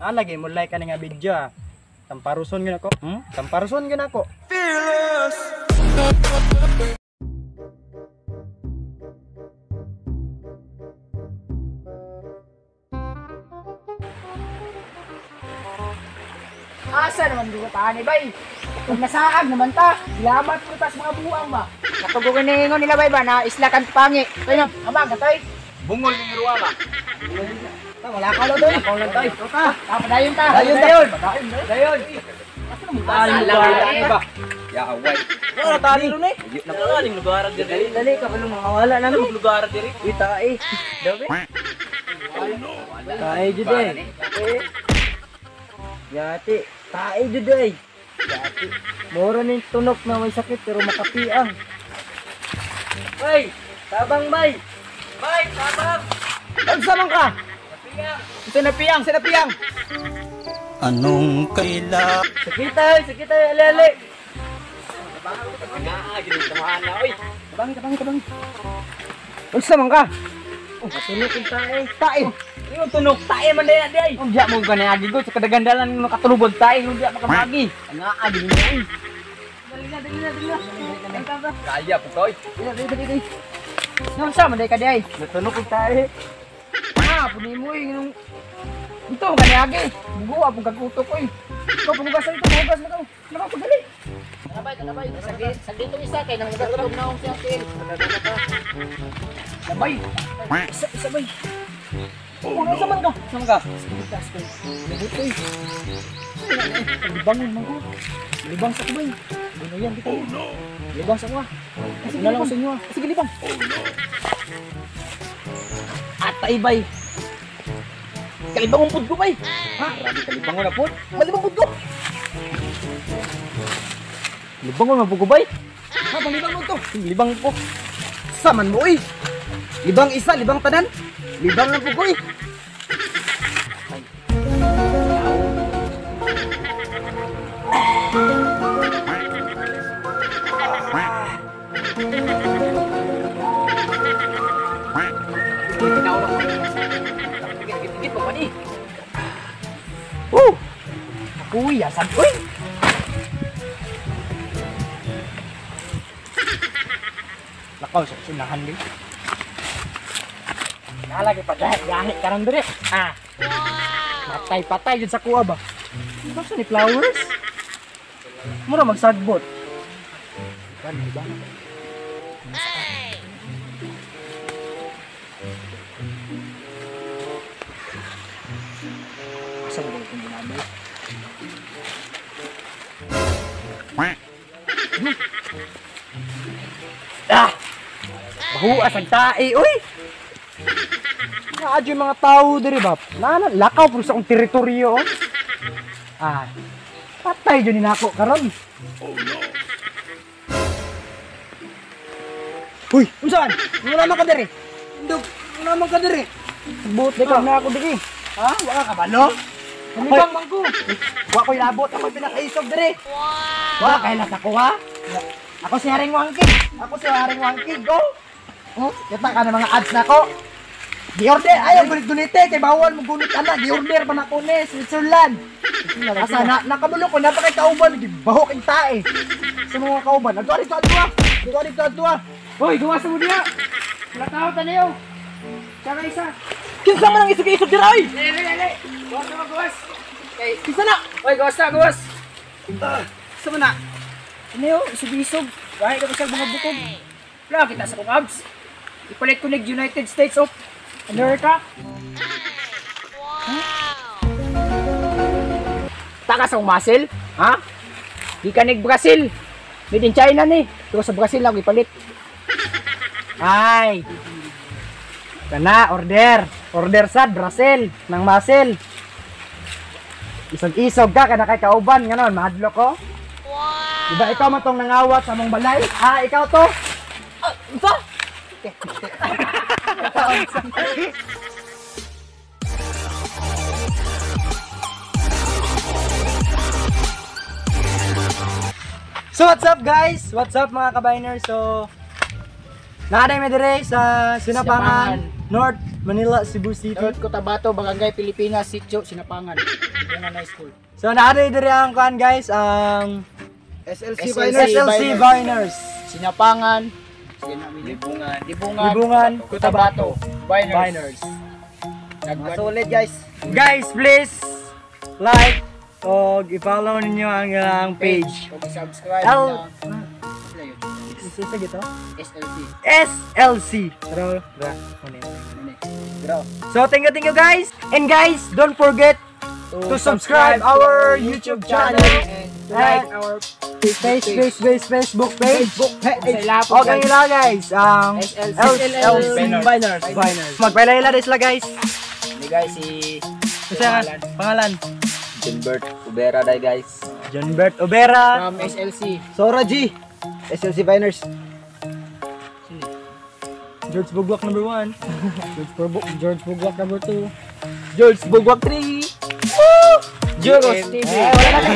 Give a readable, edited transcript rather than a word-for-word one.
Ah, lagi mo like ani nga video ah. Tamparuson gyud ako. Tamparuson gyud ako. Fearless. Asa naman duwa ni bay? Kung nasaag naman ta, gilamat po tas mga buang ba. Katugong iniingon nila bay ba na isla kan pangi. Toy na, amag toy. Bungol ning ruwa ba. Ta wala ka lo doy. Ikaw lang tay. Ta, padayon ta. Dayon dayon. Dayon. Asa naman Tali lugar ba? Yaaway. Wala tali ron eh. Aling lugar diri. Dali ka balong mga wala na mi. Lugar diri. Uy, tae. Dabi. Tae jud eh. Yati, tae jud eh. Yati. Moro ning tunok na may sakit pero makapiang. Bay, tabang bay. Bay, tabang. Unsa man ka? Piang. Unsa na piang, sa na piang? Anong kaila? Sakit ay, sakit ay, ali ali. Naa gid tamahan na oy. Tabang, tabang, tabang. Unsa man ka? Oh, tunok yung tae. Tae. Ingon tunok tae man day day. Unja mo gani agi go sa kadagandalan ng katulubod tae, hindi makamagi. Naa gid ni oy. Dali na, dali na, dali na. Kaya po koy. Dali, dali, dali. Unsa man day ka day? Natunok yung tae. Ah, puni mo eh, nung ito gani agi. Bugo apong kagutok oy. Ikaw pumugasan ito, pumugas na ka. Nakaw pagali. Tanabay, tanabay. Saglit itong isa kay nang nagkatulog na akong siyang til. Labay. Isa, isa bay. Oh, ano man ka? Saan ka? Taas ko. Lagot oy. Libangon man ko. Libang sa kubay. Bunuyan kita. Oh no. Libang sa kuha. Sige na lang libang. sa inyo ah. Sige libang. Atay bay. Kalibang pud ko bay. Ha? Grabe kalibangon na po. Malibang pud ko. Libangon man po ko bay. Ha, panglibang mo to. Libang po. Saman mo oy. Libang isa, libang tanan. Libang lang po ko eh. Gigit pa ni. Oh! Kuya, sab uy. Lakaw sa sunahan din. Nalagi pa dahil gahi karon dire. Ah. Patay-patay jud sa kuha ba. Basta ni flowers. Mura magsagbot. Kan ba? Asa ba itong ginamay? Ah! Bahuas ang tae, uy! Naadyo yung mga tao diri ba? Nana, lakaw po sa akong teritoryo. Oh. Ah, patay dyan ni nako karon. Oh no. Uy, unsan? Wala man ka diri. Indog, wala man ka diri. Buot di ka na ako diri. Ha? Wala ka kabalo? Libang man ko. Wa ko'y labot, ako'y pinakaisog diri. Wow. Wa kay lasa ko ha? Ako si Haring Wangking. Ako si Haring Wangking, go. Kita ka ng mga ads na ko. Gi-order, ayaw gunit-gunite kay bawal mo gunit ana, gi-order pa na ko ni Switzerland. Asa na nakabulo ko napakay kauban, gibahok ang tae. Sa mga kauban, adto adto adto. Adto adto adto. Hoy, gawa sa mo diha. Wala tao tanayo. Tsaka isa. Kinsa man ang isog-isog dira oy? Dali, dali, dali. Gawas na gawas. Kay Kinsa na? Hoy, gawas na, gawas. Sa man na? Ano yun? Isog-isog. Gahi ka ba sa mga bukog? Wala kita sa kong abs. Ipalit ko nig United States of America. Wow! Taka sa muscle? Ha? Di ka nig Brazil. Made in China ni. Pero sa Brazil ako ipalit. Ay. Kana order. Order sad Brazil ng muscle. Isog-isog ka kana kay kauban nganon mahadlok ko. Wow. Diba ikaw man tong nangawat sa among balay? Ah, ikaw to. Ah, unsa? So what's up guys? What's up mga kabiner? So naaday mi dire sa Sinapangan. North Manila, Cebu City. North Cotabato, Barangay Pilipinas, Sitio, Sinapangan. Libungan High School. So naa diri ang kuan, guys, ang SLC SLC Viners. Sinapangan. Sige na, Libungan. Libungan. Libungan, Cotabato. Biners. Viners. Nagban- Solid, guys. Guys, please like o i-follow ninyo ang ilang page. Kung i-subscribe L- na Isa gito? SLC. SLC. Pero, bra, ano yun? Ano eh. So, thank you guys. And guys, don't forget to subscribe our YouTube channel and to like our face, face, face, Facebook page. Facebook page. Okay lang, guys, ang SLC SLC Biners. Biners. Magpailayla din sila, guys. Hindi, guys, si Kasi pangalan. Gilbert Ubera day, guys. John Bert Obera. From SLC. Sora G. SLC Biners. George Bugwak number 1. George Bugwak number 2. George Bugwak 3. Juros TV. Eh, wala na.